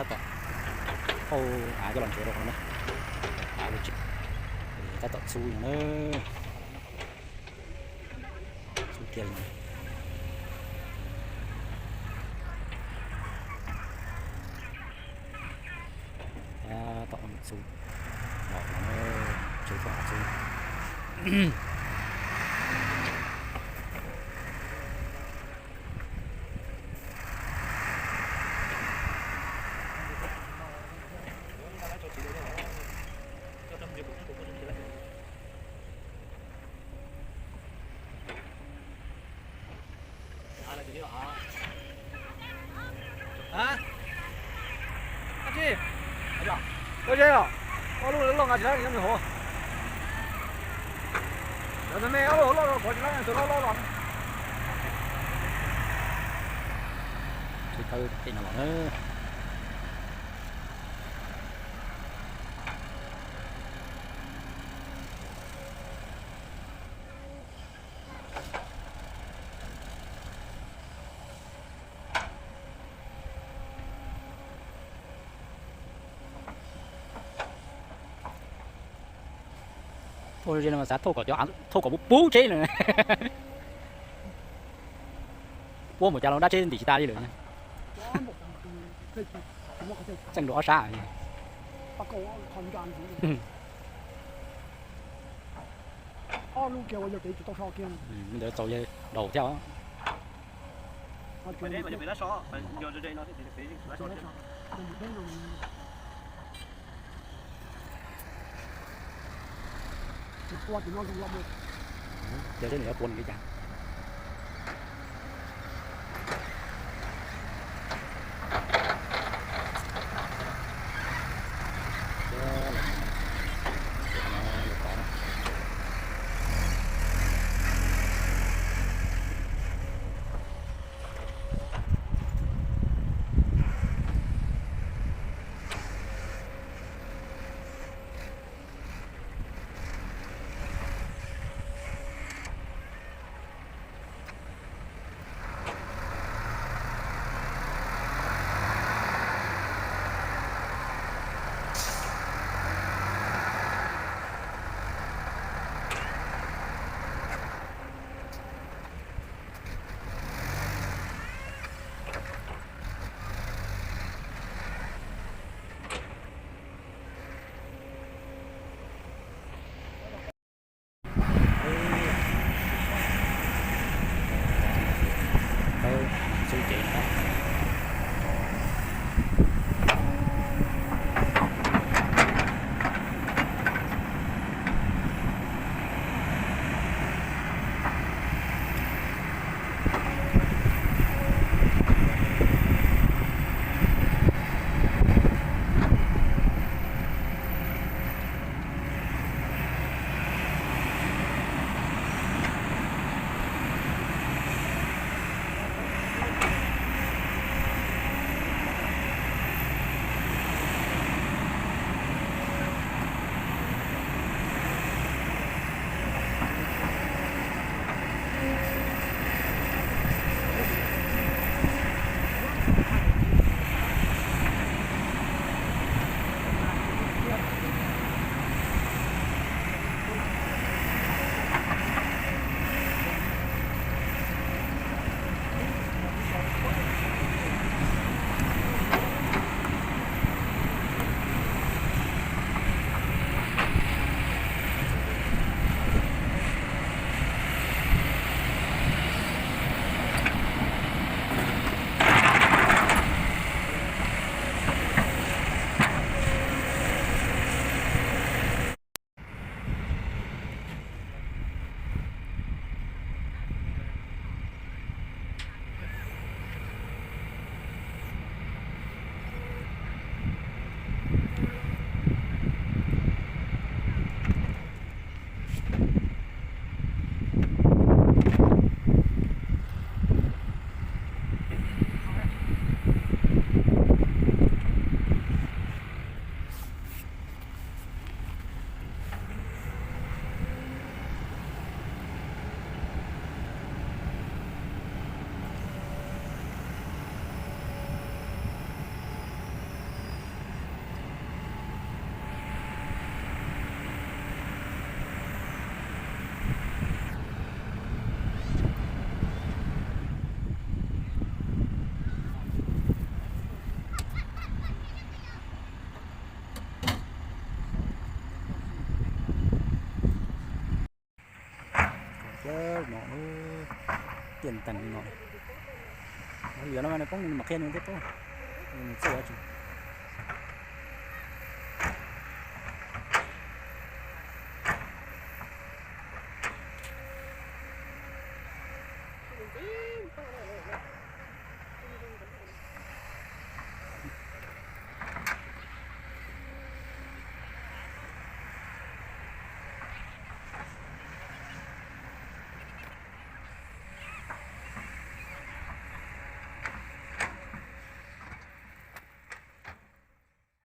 Tab tom hau av coj los ntsuav rau qhov no na. Av lub tsev, tab tom txhub no na. Txhub kiag li no. Tab tom ua nws txhub los no, txhub txhub av txhub. Ua tsi? Ob lub loj nqa tsis tau nyob nws hauv. Lawv me ob lub hauv loj los kov tsis tau, tus loj loj los. Tsheb tawb tej no los na. Thauj ze no mas xav thauj kom cov, thauj kom puv puv tsheb na. Puab mus cas los dab tsheb ntim tsis tas li lawm. Txeej rau ob sab. Ntawd txaus yawg daus thiab. Ces tej nws yuav tua nws li cas. Tag no, yog no mas nws poob nws mam qhia nws thiab poob. Nws txawj yuav tsis